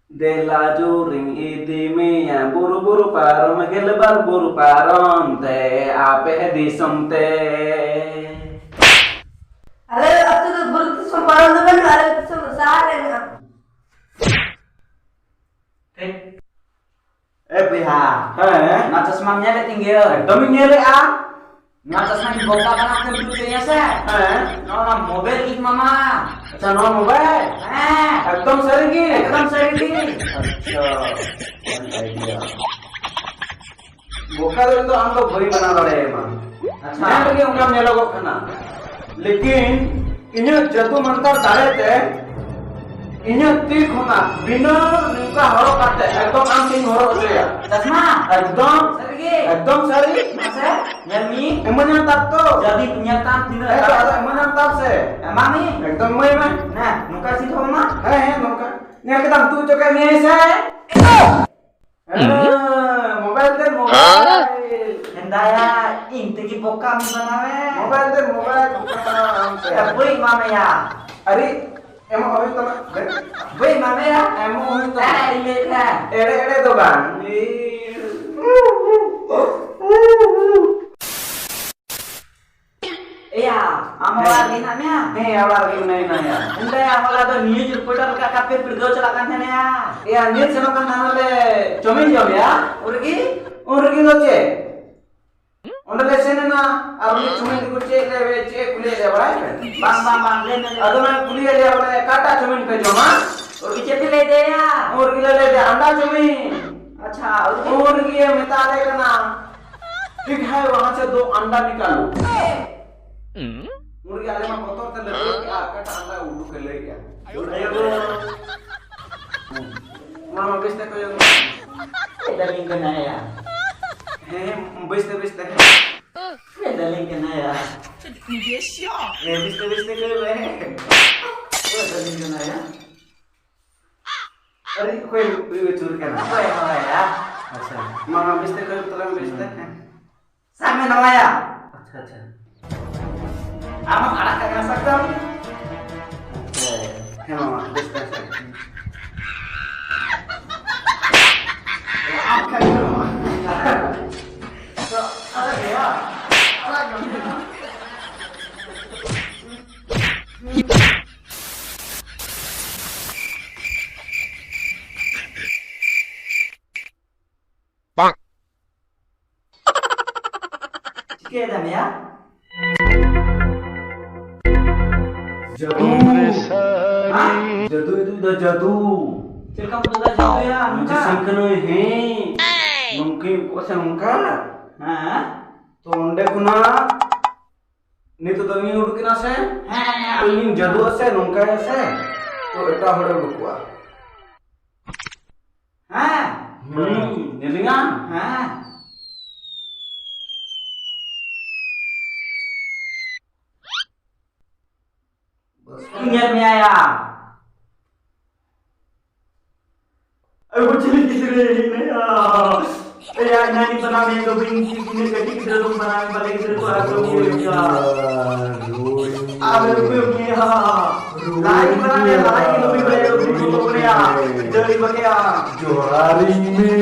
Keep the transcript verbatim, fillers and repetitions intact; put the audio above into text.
ᱫᱮᱞᱟ ᱡᱳᱨᱤᱧ ᱤᱫᱤ ᱢᱮᱭᱟ ᱵᱩᱨᱩ ᱵᱩᱨᱩ ᱯᱟᱨᱚᱢ, ᱜᱮᱞᱵᱟᱨ ᱵᱩᱨᱩ ᱯᱟᱨᱚᱢ ᱛᱮ ᱟᱯᱮ ᱫᱤᱥᱚᱢ ᱛᱮ᱾ ᱟᱞᱮ ᱟᱹᱛᱩ ᱫᱚ ᱵᱩᱨᱩ ᱫᱤᱥᱚᱢ ᱯᱟᱨᱚᱢ ᱫᱚ ᱵᱟᱹᱱᱩᱜᱼᱟ, ᱟᱞᱮ ᱫᱤᱥᱚᱢ ᱫᱚ ᱥᱟᱦᱟ ᱨᱮ ᱢᱮᱱᱟᱜᱼᱟ᱾ ᱴᱷᱤᱠ᱾ ᱮ ᱵᱚᱭᱦᱟ, ᱦᱮᱸ? ᱱᱚᱣᱟ ᱪᱚᱥᱢᱟᱢ ᱧᱮᱞᱮᱫ ᱛᱤᱧ ᱜᱮᱭᱟ? ᱮᱠᱫᱚᱢᱤᱧ ᱧᱮᱞᱮᱫᱼᱟ᱾ ᱱᱚᱣᱟ ᱪᱚᱥᱢᱟ ᱠᱤ ᱵᱚᱠᱟ ᱠᱟᱱᱟ ᱥᱮᱢ ᱴᱩᱪ ᱮᱭᱟ ᱥᱮ? ᱦᱮᱸ᱾ ᱱᱚᱣᱟ ᱢᱟ ᱢᱳᱵᱟᱭᱤᱞ ᱜᱮ ᱢᱟᱢᱟ᱾ ᱟᱪᱪᱷᱟ, ᱱᱚᱣᱟ ᱢᱳᱵᱟᱭᱤᱞ? ᱦᱮᱸ᱾ ᱮᱠᱫᱚᱢ ᱥᱟᱹᱨᱤ ᱜᱮ? ᱮᱠᱫᱚᱢ ᱥᱟᱹᱨᱤ ᱜᱮ᱾ ᱟᱪᱪᱷᱟ, ᱟᱹᱰᱤ ᱟᱹᱰᱤ ᱵᱚᱠᱟ ᱫᱚ ᱤᱧ ᱫᱚ ᱟᱢ ᱫᱚ ᱵᱟᱹᱧ ᱵᱮᱱᱟᱣ ᱫᱟᱲᱮᱭᱟᱢᱟ᱾ ᱟᱪᱪᱷᱟ᱾ ᱢᱮᱱ ᱨᱮᱜᱮ ᱚᱱᱠᱟᱢ ᱧᱮᱞᱚᱜᱚᱜ ᱠᱟᱱᱟ᱾ ᱞᱮᱠᱤᱱ ᱤᱧᱟᱹᱜ ᱡᱟᱹᱫᱩ ᱢᱟᱱᱛᱟᱨ ᱫᱟᱲᱮ ᱛᱮ ᱤᱧᱟᱹᱜ ᱛᱤ ᱠᱷᱚᱱᱟᱜ ᱵᱤᱱᱟᱹ ᱱᱚᱝᱠᱟ ᱦᱚᱨᱚᱜ ᱠᱟᱛᱮ ᱮᱠᱫᱚᱢ ᱟᱢ ᱛᱤᱧ ᱦᱚᱨᱚᱜ ᱦᱚᱪᱚᱭᱟ᱾ ᱪᱚᱥᱢᱟ? ᱮᱠᱫᱚᱢ᱾ ᱥᱟᱹᱨᱤ ᱜᱮ? ᱮᱠᱫᱚᱢ ᱥᱟᱹᱨᱤ᱾ ᱢᱟᱥᱮ, ᱧᱮᱞ ᱢᱮ᱾ ᱮᱢᱟᱹᱧᱟᱢ ᱛᱟᱢ ᱛᱚ? ᱡᱟᱹᱫᱤ ᱧᱮᱞ ᱛᱟᱢ ᱛᱤᱱᱟᱹᱜ ᱦᱮᱸ ᱛᱚ, ᱟᱫᱚ ᱮᱢᱟᱹᱧᱟᱢ ᱛᱟᱢ ᱥᱮ? ᱮᱢᱟ ᱢᱮ᱾ ᱮᱠᱫᱚᱢ ᱮᱢᱟᱹᱧ ᱢᱮ᱾ ᱱᱟ, ᱱᱚᱝᱠᱟ ᱥᱤᱫᱷᱟᱹ ᱢᱟ᱾ ᱦᱮᱸ, ᱦᱮᱸ, ᱱᱚᱝᱠᱟ᱾ ᱧᱮᱞ ᱠᱮᱫᱟᱢ, ᱛᱩᱫ ᱦᱚᱪᱚ ᱠᱮᱫ ᱢᱮᱭᱟᱭ ᱥᱮ? ᱦᱮᱸ, ᱢᱳᱵᱟᱭᱤᱞ ᱛᱮ ᱢᱳᱵᱟᱭᱤᱞ᱾ ᱦᱮᱸᱫᱟᱭᱟ, ᱤᱧ ᱛᱮᱜᱮ ᱵᱚᱠᱟᱢ ᱵᱮᱱᱟᱣᱮ᱾ ᱢᱳᱵᱟᱭᱤᱞ ᱛᱮ ᱢᱳᱵᱟᱭᱤᱞ, ᱵᱚᱠᱟ ᱠᱟᱱᱟᱢ ᱟᱢ ᱛᱮ᱾ ᱮ, ᱵᱟᱹᱧ ᱮᱢᱟᱢᱮᱭᱟ᱾ ᱟᱨᱮ, ᱮᱢᱚᱜ ᱦᱩᱭᱩᱜ ᱛᱟᱢᱟ᱾ ᱵᱟᱹᱧ ᱮᱢᱟᱢᱮᱭᱟ᱾ ᱮᱢᱚᱜ ᱦᱩᱭᱩᱜ ᱛᱟᱢᱟ᱾ ᱮ, ᱤᱧ ᱞᱟᱹᱭᱮᱫ ᱛᱟᱦᱮᱸ᱾ ᱮᱲᱮ, ᱮᱲᱮ ᱫᱚ ᱵᱟᱝ᱾ ᱮᱭᱟ, ᱟᱢ ᱦᱚᱸ ᱦᱮᱸ᱾ ᱚᱲᱟᱜ ᱨᱮᱜᱮ ᱦᱮᱱᱟᱜ ᱢᱮᱭᱟ? ᱦᱮᱸ, ᱚᱲᱟᱜ ᱨᱮᱜᱮ ᱢᱮᱱᱟᱧᱟ᱾ ᱦᱮᱸᱫᱟᱭᱟ, ᱦᱚᱞᱟ ᱫᱚ news reporter ᱞᱮᱠᱟ ᱠᱟᱯᱮ ᱯᱤᱲᱫᱟᱹᱣ ᱪᱟᱞᱟᱜ ᱠᱟᱱ ᱛᱟᱦᱮᱱᱟᱭᱟ᱾ ᱮᱭᱟ, ᱧᱮᱞ ᱥᱮᱱᱚᱜ ᱠᱟᱱ ᱛᱟᱦᱮᱱᱟᱞᱮ, ᱪᱟᱣᱢᱤᱱ ᱡᱚᱢ ᱭᱟ᱾ ᱩᱱ ᱨᱮᱜᱮ? ᱩᱱ ᱨᱮᱜᱮ ᱫᱚ ᱪᱮᱫ? ᱚᱸᱰᱮ ᱞᱮ ᱥᱮᱱ ᱮᱱᱟ, ᱟᱨ ᱩᱱᱤ ᱪᱟᱣᱢᱤᱱ ᱛᱟᱠᱚ ᱪᱮᱫ ᱞᱮ, ᱪᱮᱫ ᱠᱚ ᱞᱟᱹᱭ ᱞᱮᱭᱟ ᱵᱟᱲᱟᱭ ᱯᱮ? ᱵᱟᱝ, ᱵᱟᱝ, ᱵᱟᱝ, ᱞᱟᱹᱭ ᱢᱮ, ᱞᱟᱹᱭ ᱢᱮ᱾ ᱟᱫᱚ ᱞᱮ ᱠᱩᱞᱤᱭᱮᱫ ᱞᱮᱭᱟ ᱵᱚᱞᱮ, "ᱚᱠᱟᱴᱟᱜ ᱪᱟᱣᱢᱤᱱ ᱯᱮ ᱡᱚᱢᱟ?" ᱩᱱ ᱨᱮᱜᱮ ᱪᱮᱫ ᱯᱮ ᱞᱟᱹᱭ ᱟᱫᱮᱭᱟ? ᱩᱱ ᱨᱮᱜᱮ ᱞᱮ ᱞᱟᱹᱭ ᱟᱫᱮᱭᱟ, "ᱟᱱᱰᱟ ᱪᱟᱣᱢᱤᱱ᱾" ᱟᱪᱪᱷᱟ, ᱩᱱ ᱨᱮᱜᱮ? ᱩᱱ ᱨᱮᱜᱮ ᱢᱮᱛᱟ ᱞᱮ ᱠᱟᱱᱟ, "ठीक है, वहाँ से दो अंडा निकालो।" ᱩᱱ ᱨᱮᱜᱮ ᱟᱞᱮ ᱢᱟ ᱵᱚᱛᱚᱨ ᱛᱮ ᱞᱮ ᱫᱟᱹᱲ ᱠᱮᱜᱼᱟ, ᱚᱠᱟᱴᱟᱜ ᱟᱱᱰᱟ ᱩᱰᱩᱠ ᱮ ᱞᱟᱹᱭᱮᱜᱼᱟ᱾ ᱚᱱᱟ ᱢᱟ ᱵᱮᱥ ᱛᱮ ᱠᱚᱭᱚᱜ ᱢᱮ᱾ ᱪᱮᱫ ᱫᱟᱞᱤᱧ ᱠᱟᱱᱟᱭᱟ? ᱦᱮᱸ, ᱵᱮᱥ ᱛᱮ, ᱵᱮᱥ ᱛᱮ᱾ ᱪᱮᱫ ᱫᱟᱞᱤᱧ ᱠᱟᱱᱟᱭᱟ? ᱦᱮᱸ, ᱵᱮᱥ ᱛᱮ, ᱵᱮᱥ ᱛᱮ ᱠᱚᱭᱚᱜ ᱢᱮ᱾ ᱪᱮᱫ ᱫᱟᱞᱤᱧ ᱠᱟᱱᱟᱭᱟ? ᱟᱨᱮ, ᱚᱠᱚᱭ ᱩᱭᱩ ᱟᱹᱪᱩᱨ ᱠᱟᱱᱟ? ᱚᱠᱚᱭ ᱦᱚᱸ ᱵᱟᱭᱟ᱾ ᱟᱪᱪᱷᱟ, ᱢᱟ, ᱢᱟ, ᱵᱮᱥ ᱛᱮ ᱠᱚᱭᱚᱜ ᱛᱟᱞᱟᱝ ᱢᱮ, ᱵᱮᱥ ᱛᱮ᱾ ᱦᱮᱸ᱾ ᱥᱟᱵ ᱢᱮ ᱱᱚᱣᱟᱭᱟ᱾ ᱟᱪᱪᱷᱟ, ᱟᱪᱪᱷᱟ᱾ ᱟᱢ ᱦᱚᱸ ᱟᱲᱟᱜ ᱠᱟᱜ ᱠᱟᱱᱟ ᱥᱟᱵ ᱫᱚ᱾ ᱟᱪᱪᱷᱟ, ᱦᱮᱸ, ᱢᱟ, ᱢᱟ, ᱵᱮᱥ ᱛᱮ, ᱵᱮᱥ ᱛᱮ᱾ ᱪᱤᱠᱟᱹᱭᱮᱫᱟ ᱢᱮᱭᱟ? ᱡᱟᱫᱩ᱾ ᱦᱮᱸ? ᱡᱟᱫᱩ ᱤᱫᱩ ᱫᱚ ᱡᱟᱫᱩ᱾ ᱪᱮᱫ ᱞᱮᱠᱟᱢ ᱩᱫᱩᱜ ᱫᱟ ᱡᱟᱫᱩᱭᱟ? ᱱᱚᱝᱠᱟ? ᱢᱟᱹᱡᱷᱤ ᱥᱟᱝᱠᱷᱟᱹᱱᱟᱹᱭ, ᱦᱮᱸ᱾ ᱱᱚᱝᱠᱟᱧ ᱩᱫᱩᱜ ᱥᱮ ᱱᱚᱝᱠᱟ᱾ ᱦᱮᱸ᱾ ᱛᱚ ᱚᱸᱰᱮ ᱠᱷᱚᱱᱟᱜ ᱱᱤᱛᱚᱜ ᱫᱚ ᱤᱧ ᱩᱰᱩᱠ ᱮᱱᱟ ᱥᱮ? ᱦᱮᱸ, ᱦᱮᱸ, ᱦᱮᱸ᱾ ᱤᱧ ᱡᱟᱫᱩᱜᱼᱟ ᱥᱮ ᱱᱚᱝᱠᱟᱭᱟ ᱥᱮ? ᱛᱚ ᱮᱴᱟᱜ ᱦᱚᱲᱮ ᱩᱰᱩᱠᱚᱜᱼᱟ᱾ ᱦᱮᱸ᱾ ᱦᱩᱸ, ᱧᱮᱞᱤᱧᱟ᱾ ᱦᱮᱸ᱾ ᱧᱮᱞ ᱢᱮᱭᱟ ᱭᱟ᱾ ᱟᱭᱳ, ᱪᱤᱞᱤ ᱜᱤᱫᱽᱨᱟᱹ ᱦᱮᱱᱟᱭᱟ? ᱮᱭᱟ, ᱤᱧ ᱵᱟᱱᱟᱣ ᱢᱮ ᱫᱚ ᱵᱟᱹᱧ ᱪᱮᱫ ᱤᱱᱟᱹ ᱠᱟᱹᱴᱤᱡ ᱜᱤᱫᱽᱨᱟᱹ ᱫᱚᱢ ᱵᱟᱱᱟᱣ ᱢᱮ, ᱵᱟᱞᱮ ᱜᱤᱫᱽᱨᱟᱹ ᱠᱚ ᱟᱨ ᱠᱚ ᱤᱭᱟᱹᱭᱟ᱾ ᱟᱨ ᱚᱠᱚᱭ ᱮᱢ ᱤᱭᱟᱹᱭᱟ? ᱞᱟᱦᱟ ᱤᱧ ᱵᱟᱱᱟᱣ ᱢᱮ, ᱞᱟᱦᱟ ᱤᱧ ᱫᱚ ᱵᱟᱹᱧ ᱵᱟᱲᱟᱭᱟ, ᱵᱟᱹᱧ ᱵᱚᱞᱚ ᱵᱟᱲᱟᱭᱟ᱾ ᱡᱟᱹᱲᱤ ᱵᱟᱠᱮᱭᱟ᱾ ᱡᱚᱦᱟᱨᱤᱧ ᱢᱮ᱾